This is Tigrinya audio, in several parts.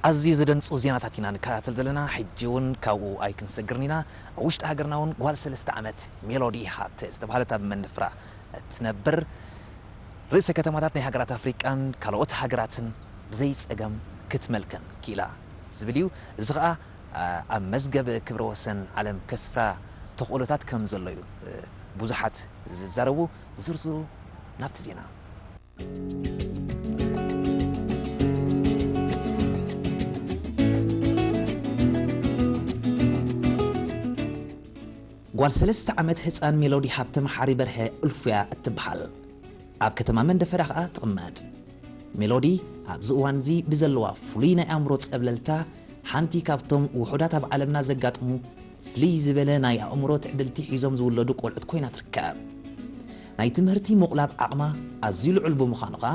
ኣዝዩ ዘደንጹ ዜናታት ኢና ንከታተል ዘለና። ሕጂ እውን ካብኡ ኣይክንሰግርን ኢና። ኣብ ውሽጢ ሃገርና እውን ጓል ሰለስተ ዓመት ሜሎዲ ሃብተ ዝተባህለት ኣብ መንደፍራ እትነብር ርእሰ ከተማታት ናይ ሃገራት ኣፍሪቃን ካልኦት ሃገራትን ብዘይ ጸገም ክትመልከን ክኢላ ዝብል እዩ። እዚ ኸኣ፣ ኣ፣ ኣብ መዝገብ ክብረ ወሰን ዓለም ከስፍራ ተኽእሎታት ከም ዘሎ እዩ፣ እ፣ ብዙሓት ዝዛረቡ። ዝርዝሩ ናብቲ ዜና። ጓል ሰለስተ ዓመት ህጻን ሜሎዲ ሃብተ መሓሪ በርሀ እልፉያ እትበሃል። ኣብ ከተማ መንደፈራ ከኣ ትቕመጥ። ሜሎዲ ኣብዚ እዋን እዚ ብዘለዋ ፍሉይ ናይ ኣእምሮ ጸብለልታ ሓንቲ ካብቶም ውሑዳት ኣብ ዓለምና ዘጋጥሙ ፍልይ ዝበለ ናይ ኣእምሮ ትዕድልቲ ሒዞም ዝውለዱ ቆልዑት ኮይና ትርከብ። ናይ ትምህርቲ ምቑላብ ዓቕማ ኣዝዩ ልዑል ብምዃኑ ከኣ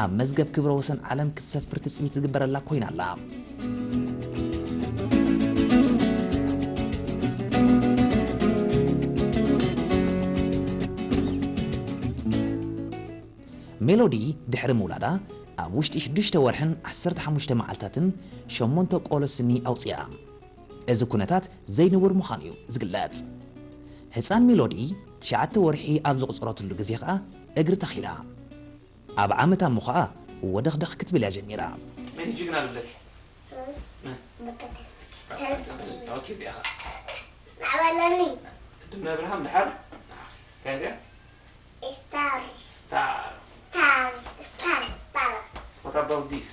ኣብ መዝገብ ክብረ ወሰን ዓለም ክትሰፍር ትጽቢት ዝግበረላ ኮይና ኣላ። ሜሎዲ ድሕሪ ምውላዳ ኣብ ውሽጢ ሽዱሽተ ወርሕን ዓሰርተ ሓሙሽተ መዓልታትን ሸሞንተ ቆሎ ስኒ ኣውጽኣ። እዚ ኩነታት ዘይንቡር ምዃኑ እዩ ዝግለጽ። ህጻን ሜሎዲ ትሽዓተ ወርሒ ኣብ ዘቑጸረትሉ ግዜ ኸኣ እግሪ ተኺላ። ኣብ ዓመት ኣሞ ኸኣ ወደኽደኽ ክትብል እያ ጀሚራ። መን እዩ ጅግና ዝብለኪ? መን? በቃ ተስ-፣ ተስ-፣ ኦኬ፣ እዚኣ ኸኣ። ንዓበለኒ። ቅድም ነብርሃም ድሓር ንዓኺ። እንታይ እዚኣ? ስታር። ስታር። ስታር፣ ስታር፣ ስታር። What about this?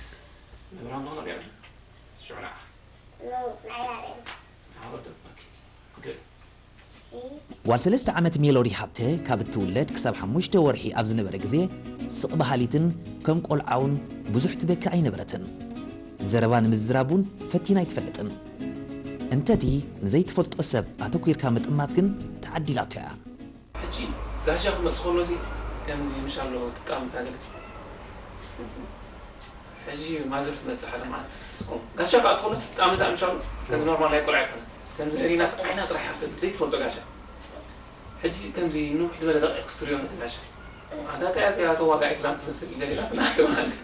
ነብርሃም ዶ ክንሪኦ ኣለና? ሽዑ ንዓኺ። ኖ፣ ንዓይ ኣርእየኒ። ንዓወት፣ ኦኬ። Good. ሲ። ጓል ሰለስተ ዓመት ሜሎዲ ሃብተ ካብ እትውለድ ክሳብ ሓሙሽተ ወርሒ ኣብ ዝነበረ ግዜ ስቕ በሃሊትን ከም ቆልዓ እውን ብዙሕ ትበኪ ኣይነበረትን። ዘረባ ንምዝራብ እውን ፈቲና ኣይትፈልጥን። እንተቲ ንዘይትፈልጦ ሰብ ኣተኲርካ ምጥማት ግን ተዓዲላቶ እያ። ሕጂ ጋሻ ክመጽእ ከሎ ሲ ከምዚ ምሻሎ ትጣምታ ገለ። ሕጂ ማዘር ትመጽእ ሓደ መዓልቲ። ጋሻ ከኣ ትኾኖስ ትጣምታ ምሻሎ። ከምዚ ኖርማል ናይ ቆልዓ ኣይኮነን። ከምዚ ሕሊናስ ዓይና ጥራሕ ሃብተ ዘይትፈልጦ ጋሻ። ሕጂ ከምዚ ንውሕ ዝበለ ደቂቕ ክትሪኦ ነቲ ጋሻ። ኣንታ እንታይ እያ እዚኣ ተዋጋኢት ላም ትመስል ገሊላ ትናንት ማለት።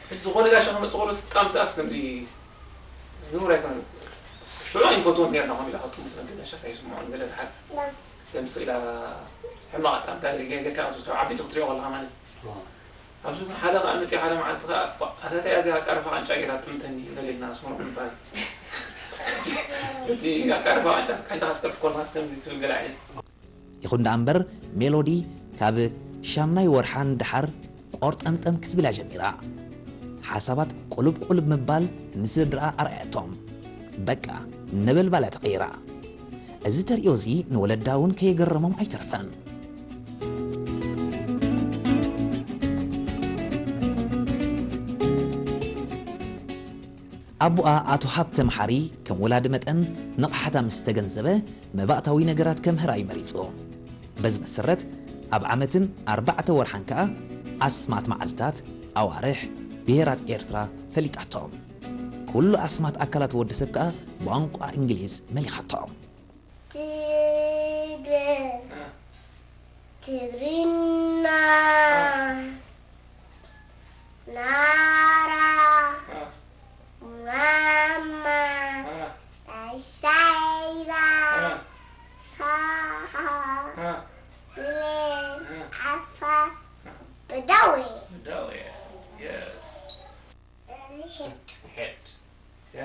ሕጂ ዝኾነ ጋሻ ክመጽእ ከሎ ትጣምታስ ከምዚ ንቡር ኣይኮነን። ሽዑ ኣይንፈትዎን ኔርና፣ ከምኡ ኢላ ከጥምት ነቲ ጋሻስ ኣይስምዖን ገለ ድሓር። ከምዚ ኢላ ሕማቕ ኣጣምታ ጌርካ ክትወስዶ ዓቢት ክትሪኦ ከለኻ ማለት እዩ። ኣብዚ እውን ሓደ ከኣ መጺኡ ሓደ መዓልቲ ከኣ፣ "ባ-፣ ኣታ እንታይ እያ እዚኣ ኣቃርፋ ቃንጫ ጌራ ትጥምተኒ?" ገለ ኢልና ኣስመሮም ንበሃል። እቲ ኣቃርፋ ቃንጫ ቃንጫ ክትቀርፍ ከለኻስ ከምዚ ትብል ገለ ዓይነት። ይኹን ደኣ እምበር፣ ሜሎዲ ካብ ሻምናይ ወርሓ ንደሓር ቆርጠምጠም ክትብል እያ ጀሚራ። ሓሳባት ቁልብ ቁልብ ምባል ንስድርኣ ኣርኣየቶም። በቃ፣ ነበልባል እያ ተቐይራ። እዚ ተርእዮ እዚ ንወለዳ እውን ከየገረሞም ኣይተረፈን። ኣቦኣ ኣቶ ሃብተ መሓሪ ከም ወላዲ መጠን ንቕሓታ ምስ ተገንዘበ፣ መባእታዊ ነገራት ከምህራ እዩ መሪጹ። በዚ መሰረት፣ ኣብ ዓመትን ኣርባዕተ ወርሓን ከኣ ኣስማት መዓልትታት፣ ኣዋርሕ፣ ብሄራት ኤርትራ ፈሊጣቶም። ኩሉ ኣስማት ኣካላት ወዲ ሰብ ከኣ ብቋንቋ እንግሊዝ መሊኻቶም። ትግረ፣ እ። ትግርና፣ እ። ናራ፣ እ። ማማ፣ እ። ሻይራ፣ እ። ሳሃ፣ እ። ብሌን፣ እ። ዓፋር፣ እ። በዳዌ። በዳዌ፣ የስ። ሄድ። ሄድ። ያ?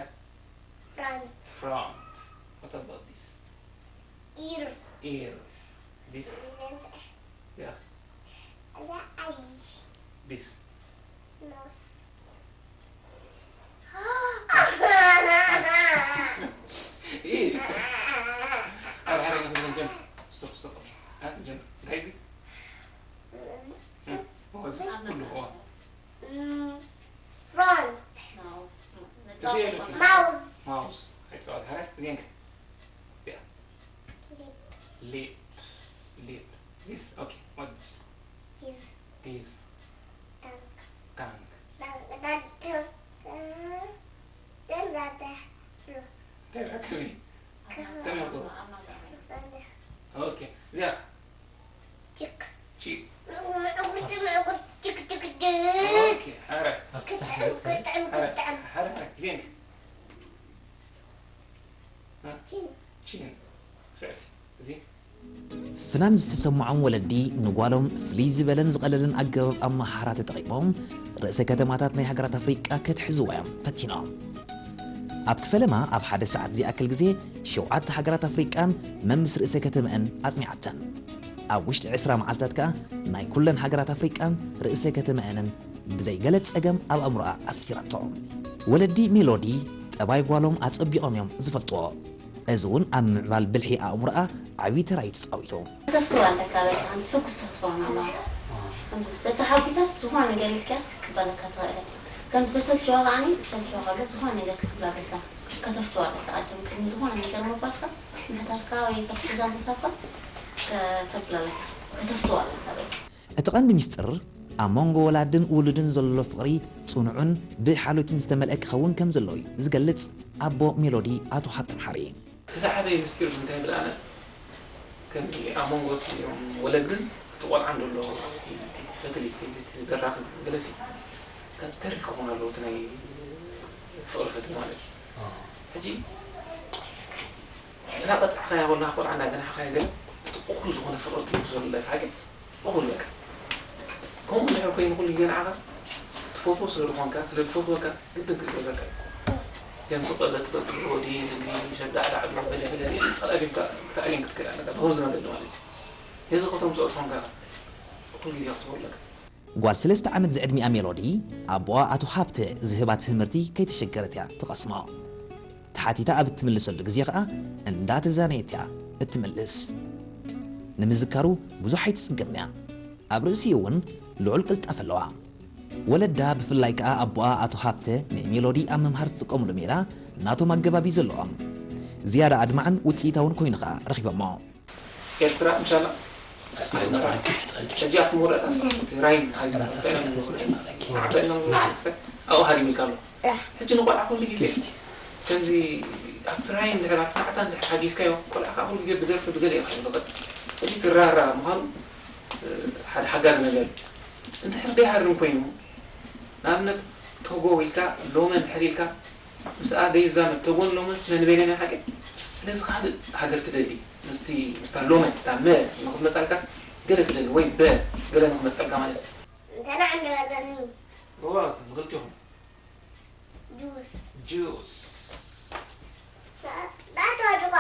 ፍሮንት። Front. What about this? ኢር። ኢር። This? ያ። እዛ ኣይ። This? ኖስ። ኢር። ኣብ ሓደ ነገር ጀምር። ስቶፕ፣ ስቶፕ። አ፣ ጀምር። እንታይ እዚ? ኖስ። እ፣ ኖስ። ኩሉ፣ ኦ። ም፣ ፍሮንት። ማውስ። እዚ የለን። ማውስ። ማውስ። ኣይትጻወት፣ ሃረ፣ እዚአን ከ? እዚኣ። ሊፕ። ሊፕ። ሊፕ። ዚስ፣ ኦኬ፣ what this? ቲዝ። ቲዝ። ታንክ። ታንክ። ታንክ። ታንክ። ታንክ። ታንክ። እንታይ ደኣ ከመይ? ከመይ ኣቦ? ታንክ። ኦኬ፣ እዚኣ ከ? ቺክ። ቺክ። ምዕጉርቲ ምዕጉርቲ ችክ ችክ ድ። ኦኬ፣ ኣረ። ክጥዕም ክጥዕም ሓረ፣ ሓረ፣ ሓረ፣ ግዜ እንኪ። እ? ቺን። ቺን። ፍዕቲ። እዚ። ፍናን ዝተሰምዖም ወለዲ ንጓሎም ፍልይ ዝበለን ዝቐለለን ኣገባብ ኣመሃህራ ተጠቒሞም ርእሰ ከተማታት ናይ ሃገራት ኣፍሪቃ ከትሕዝዋ እዮም ፈቲኖም። ኣብቲ ፈለማ ኣብ ሓደ ሰዓት ዝኣክል ግዜ ሸውዓተ ሃገራት ኣፍሪቃን መምስ ርእሰ ከተመአን ኣጽኒዓተን። ኣብ ውሽጢ ዕስራ መዓልታት ከኣ ናይ ኩለን ሃገራት ኣፍሪቃን ርእሰ ከተመአንን ብዘይ ገለ ጸገም ኣብ ኣእምሮኣ ኣስፊራቶ። ወለዲ ሜሎዲ ጠባይ ጓሎም ኣጸቢቖም እዮም ዝፈልጥዎ። እዚ እውን ኣብ ምዕባል ብልሒ ኣእምሮኣ ዓብዪ ተራ እዩ ተጻዊቱ። ከተፍትዋ ኣለካ በቃ ከምዚ ሕጉስ ተፍትዋ ናባ ከምዚ ተተሓጒሳስ ዝኾነ ነገር ኢልካያስ ክትቅበለካ ትኽእል እያ ከምዚ ተሰልችዋ ከዓኒ ዝሰልችዋ ከሎ ዝኾነ ነገር ክትብላ ኣለካ ከተፍትዋ ኣለካ ቀደም ቅድሚ ዝኾነ ነገር ምባልካ ምሕታትካ ወይ ከትሕዛ ምሳካ ከተብላ ኣለካ ከተፍትዋ ኣለካ በቃ። እቲ ቀንዲ ሚስጥር፣ ኣብ መንጎ ወላድን ውሉድን ዘሎ ፍቕሪ ጽኑዕን ብሓልዮትን ዝተመልአ ክኸውን ከም ዘለዎ እዩ ዝገልጽ ኣቦ ሜሎዲ ኣቶ ሃብተምሓሪ። እቲ ዝዓበየ ምስጢር እንታይ ይብል ኣነ፣ ከምዚ ኣብ መንጎ እቲ እም ወለድን እቲ ቆልዓን ዘሎ እቲ እቲ እቲ ፈትሊ እቲ እቲ እቲ ደራኽን ገለሲ ከምዚ ተሪር ክኾን ኣለዎ እቲ ናይ ፍቕሪ ፈትሊ ማለት እዩ። ሕጂ እናቐጻዕካያ ከለኻ ቆልዓ እናገናሕካዮ ገለ እቲ እኹል ዝኾነ ፍቕሪ ትልግሶ ኣለካ ግን እኹል በቃ። ከምኡ እንድሕር ኮይኑ ኩሉ ግዜ ንዓኻ ትፈትዎ ስለ ዝኾንካ ስለ ዝፈትወካ ግድን ክእዘዘካ እዩ። ከምዚ ቀለ ትፈትዎ ድዩ ዝግዚ ሸዳዕዳዕ ዶ ገለ ገለ ድዩ ተቐዳዲምካ ክትኣልየን ክትክእል ኣለካ ብኸምዚ መገዲ ማለት እዩ። ነዚ ከተምጽኦ ትኾንካ ኢኻ ኩሉ ግዜ ክትህቦ ኣለካ። ጓል ሰለስተ ዓመት ዝዕድሚኣ ሜሎዲ፣ ኣቦኣ ኣቶ ሃብተ ዝህባ ትህምርቲ ከይተሸገረት እያ ትቐስሞ። ተሓቲታ ኣብ እትምልሰሉ ግዜ ኸኣ እንዳተዛነየት እያ እትምልስ። ንምዝካሩ ብዙሕ ኣይትጽገምን እያ። ኣብ ርእሲኡ እውን ልዑል ቅልጣፈ ኣለዋ። ወለዳ ብፍላይ ከኣ ኣቦኣ ኣቶ ሃብተ ንሜሎዲ ኣብ ምምሃር ዝጥቀምሉ ሜላ ናቶም ኣገባብ እዩ ዘለዎም። ዝያዳ ኣድማዕን ውጽኢታውን ኮይኑ ኸኣ ረኺቦሞ። ኤርትራ እንሻላ ኣስመራ ሕጂ ኣብቲ መወዳእታስ እቲ ራይን ሃገራት ኣፍሪቃ ተስማዕና ኣለኪ። ዓባይ ኢና ንብሎ መዓልቲ። ክስተ ኣብኡ ሃሪሙ ኢልካ ኣሎ። ሕጂ ንቆልዓ ኩሉ ግዜ ከምዚ ኣብቲ ራይን እንድሕር ኣብቲ ናዕታ እንድሕር ሓጊዝካዮ ቆልዓ ከዓ ኩሉ ግዜ ብደርፊ ብገለ እዩ ክኸውን ዝኽእል። ሕጂ እቲ ራራ ምዃኑ ሓደ ሓጋዚ ነገር እዩ። እንድሕር ደይሃርም ኮይኑ ንኣብነት ቶጎ ኢልካ ሎመ እንድሕር ኢልካ ምስኣ ደይዛመድ ተጎን ሎመ ስለ ንበይነን ሓቂ ስለዚ ካልእ ሃገር ትደሊ ምስቲ ምስታ ሎመ እታ መ ንክትመጻልካስ ገለ ትደሊ ወይ በ ገለ ንክመጸልካ ማለት እዩ። እንተና ዕንደ በለኒ እዋ ንክልቲኹም ጁስ ጁስ ዳቶ ድባ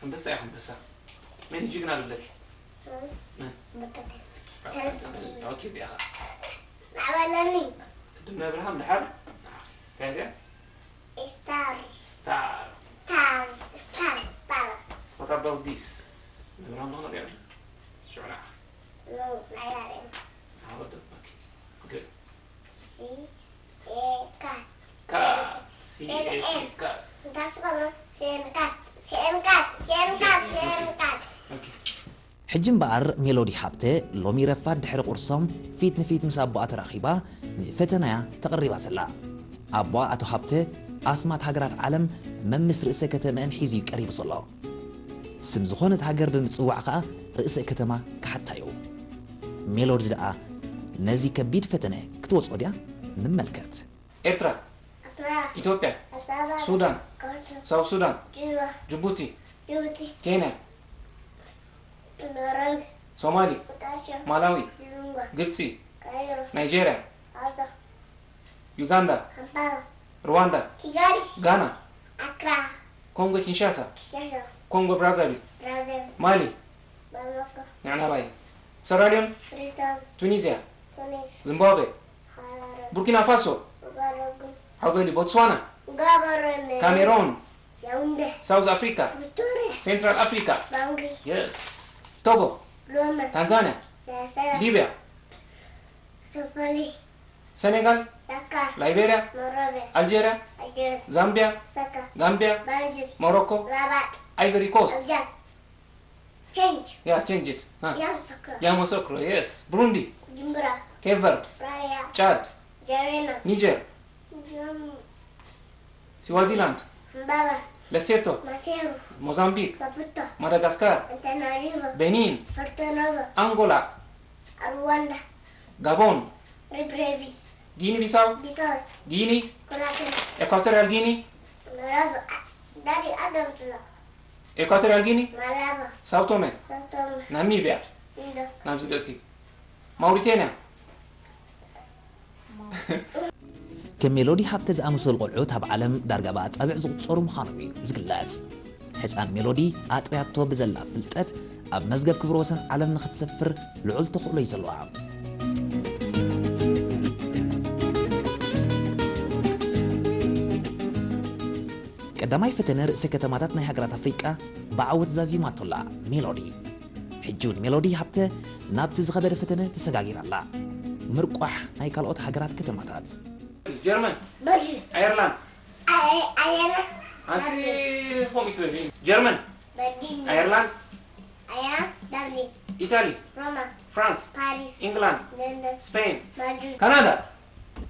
ኣንበሳ ኢኹም ኣንበሳ መን ጅግና ልብለኪ መን ተዝጊ ኦኬ እዚኣ ኸ ናዕበለኒ ቅድም ነብርሃም ድሓር እንታይ እዚኣ Star. Star. Star. Star. Star. What about this? ነብርሃም ዶ ክነሪኦ? ሽዑ ንዓ። No, I haven't. How the fuck? Good. See? Yeah, cat. Cat. C A T cat. That's what same cat. Same cat. Same cat. Same cat. Okay. ሕጂ እምበኣር ሜሎዲ ሃብተ ሎሚ ረፋድ ድሕሪ ቁርሶም ፊት ንፊት ምስ ኣቦኣ ተራኺባ ንፈተናያ ተቐሪባ ዘላ። ኣቦኣ ኣቶ ሃብተ ኣስማት ሃገራት ዓለም መምስ ርእሰ ከተመአን ሒዙ እዩ ቀሪቡ ዘሎ። ስም ዝኾነት ሃገር ብምጽዋዕ ከኣ ርእሰ ከተማ ክሓታ እዩ። ሜሎዲ ደኣ ነዚ ከቢድ ፈተነ ክትወጽኦ ድያ? ንመልከት። ኤርትራ፣ ኣስመራ፣ ኢትዮጵያ፣ ኣዲስ ኣበባ፣ ሱዳን፣ ካርቱም፣ ሳውት ሱዳን፣ ጁባ፣ ጅቡቲ፣ ጅቡቲ፣ ኬንያ፣ ናይሮቢ፣ ሶማሊ፣ ሞቃዲሾ፣ ማላዊ፣ ሊሎንግወ፣ ግብጺ፣ ካይሮ፣ ናይጄርያ፣ ኣስመራ፣ ዩጋንዳ፣ ካምፓላ፣ ሩዋንዳ፣ ኪጋሊ፣ ጋና፣ ኣክራ፣ ኮንጎ ኪንሻሳ፣ ኪንሻሳ፣ ኮንጎ ብራዛቪል፣ ብራዛቪል፣ ማሊ፣ ባማኮ፣ ንዕናባይ፣ ሰራልዮን፣ ፍሪታውን፣ ቱኒዝያ፣ ቱኒስ፣ ዚምባብዌ፣ ቡርኪና ፋሶ፣ ዓውበሊ ቦትስዋና፣ ካሜሮን፣ ሳውዝ ኣፍሪካ፣ ሴንትራል ኣፍሪካ፣ የስ፣ ቶጎ፣ ታንዛንያ፣ ሊብያ፣ ሰኔጋል፣ ላይቤርያ፣ ኣልጀርያ፣ ዛምቢያ፣ ጋምቢያ፣ ሞሮኮ፣ ኣይቨሪ ኮስት፣ Change. Yeah, change it. Huh. Yamoussoukro. Yamoussoukro, yes. Burundi. Jumbura. Cape Verde. Praia. Chad. Djamena. Niger. Swaziland. Mbaba. Lesotho. Maseru. Mozambique. Maputo. Madagascar. Antananarivo. Benin. Porto Novo. Angola. Rwanda. Gabon. Libreville. Guinea-Bissau, Bissau, Guinea, Conakry, Equatorial Guinea, Malava, Dari Adamsula, Equatorial Guinea, Malava, Sao Tome, Sao Tome, Namibia, Indo, ናብዚ ገጽኪ፣ ማውሪቴንያ። ከም ሜሎዲ ሃብተ ዝኣመሰሉ ቆልዑት ኣብ ዓለም ዳርጋ ብኣጻብዕ ዝቑጸሩ ምዃኖም እዩ ዝግለጽ። ህጻን ሜሎዲ ኣጥርያቶ ብዘላ ፍልጠት ኣብ መዝገብ ክብረ ወሰን ዓለም ንኽትሰፍር ልዑል ተኽእሎ እዩ ዘለዋ። ቀዳማይ ፈተነ ርእሰ ከተማታት ናይ ሃገራት ኣፍሪቃ ብዓወት ዛዚማቶላ ሜሎዲ። ሕጂ እውን ሜሎዲ ሃብተ ናብቲ ዝኸበደ ፈተነ ተሰጋጊራ ኣላ። ምርቋሕ ናይ ካልኦት ሃገራት ከተማታት። ጀርመን፣ በርሊን፣ ኣየርላንድ፣ ኣየ-፣ ኣየና፣ ኣንቲ በርሊን፣ ከምኡ ትበሊ። ጀርመን፣ በርሊን፣ ኣየርላንድ፣ ኣየና፣ በርሊን፣ ኢታሊ፣ ሮማ፣ ፍራንስ፣ ፓሪስ፣ ኢንግላንድ፣ ለንደን፣ ስፔን፣ ማድሪድ፣ ካናዳ፣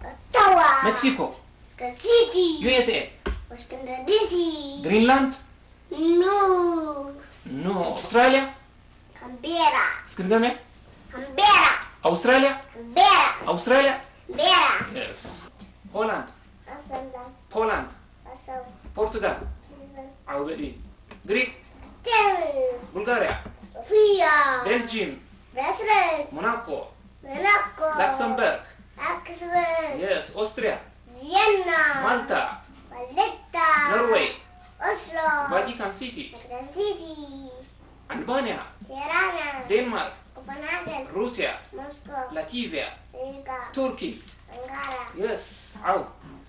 ኦታዋ፣ ሜክሲኮ፣ ዋሽንግተን ሲቲ፣ ዩ ኤስ ኤ፣ ዋሽንግተን ዲ ሲ፣ ግሪንላንድ፣ ኖ፣ ኖ፣ ኣውስትራሊያ፣ ካምቤራ፣ እስኪ ድገምያ። ካምቤራ፣ ኣውስትራሊያ፣ ካምቤራ፣ ኣውስትራሊያ፣ ካምቤራ፣ የስ፣ ሆላንድ፣ ኣምስተርዳም፣ ፖላንድ፣ ዋርሳው፣ ፖርቱጋል፣ ሊዝበን፣ ዓውበዲ፣ ግሪክ፣ ቴል፣ ቡልጋሪያ፣ ሶፊያ፣ ቤልጂም፣ ብራስለስ፣ ሞናኮ፣ ሞናኮ፣ ላክሰምበርግ፣ ላክሰምበርግ፣ የስ፣ ኦስትሪያ፣ ቪየና፣ ማልታ፣ ቫሌታ፣ ኖርዌይ፣ ኦስሎ፣ ቫቲካን ሲቲ፣ ቫቲካን ሲቲ፣ ኣልባንያ፣ ቲራና፣ ዴንማርክ፣ ኮፐንሃገን፣ ሩስያ፣ ሞስኮ፣ ላቲቪያ፣ ሪጋ፣ ቱርኪ፣ ኣንካራ፣ የስ፣ ዓው፣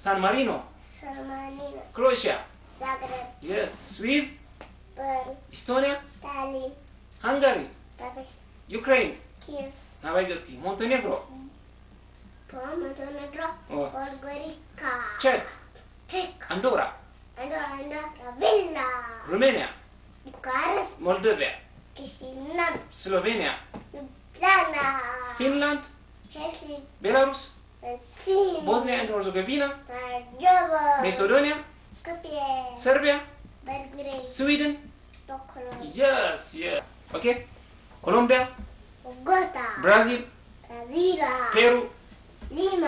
ሳን ማሪኖ፣ ሳን ማሪኖ፣ ክሮኤሽያ፣ ዛግረብ፣ የስ፣ ስዊዝ፣ በርን፣ ኢስቶንያ፣ ታሊን፣ ሃንጋሪ፣ ቡዳፔስት፣ ዩክሬን፣ ኪየቭ፣ ናባይ ገጽኪ፣ ሞንቴኔግሮ፣ ሞንቴኔግሮ፣ ኦ። ፖድጎሪካ፣ ቼክ፣ ቼክ፣ ኣንዶራ፣ ኣንዶራ፣ ኣንዶራ፣ ቪላ፣ ሩሜንያ፣ ቡካረስት፣ ሞልዶቪያ፣ ኪሺነቭ፣ ስሎቬንያ፣ ሉብላና፣ ፊንላንድ፣ ሄልሲንኪ፣ ቤላሩስ፣ ሄልሲንኪ፣ ቦዝኒያ ኤንድ ሄርዘጎቪና፣ ሳራጀቮ፣ ሜሶዶንያ፣ ስኮፕየ፣ ሰርቢያ፣ ቤልግሬድ፣ ስዊድን፣ ስቶክሆልም፣ የስ፣ የስ። ኦኬ። ኮሎምቢያ፣ ቦጎታ፣ ብራዚል፣ ብራዚላ፣ ፔሩ፣ ሊማ፣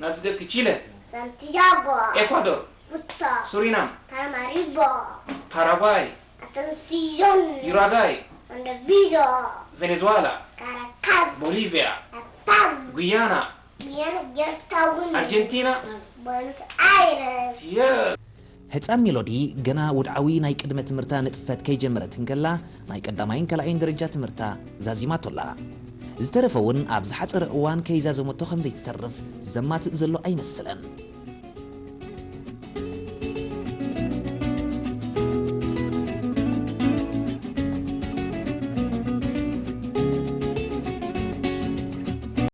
ናብዚ ገጽኪ፣ ቺለ፣ ሳንቲያጎ፣ ኤኳዶር፣ ቡታ፣ ሱሪናም፣ ታናሪቮ፣ ፓራጓይ፣ ኣሰንሲዮን፣ ዩራጋይ፣ ሞንቴቪዲዮ፣ ቬኔዙዋላ፣ ካራካስ፣ ቦሊቪያ፣ ላፓዝ፣ ጉያና፣ ጉያና፣ ጀርታውን፣ ኣርጀንቲና፣ ቦነስ ኣይረስ። የስ። ህጻን ሜሎዲ ገና ውድዓዊ ናይ ቅድመ ትምህርታ ንጥፈት ከይጀመረት እንከላ፣ ናይ ቀዳማይን ካልኣይን ደረጃ ትምህርታ ዛዚማቶላ። ዝተረፈ እውን ኣብ ዝሓጸረ እዋን ከይዛዘመቶ ከም ዘይትተርፍ ዘማትእ ዘሎ ኣይመስልን።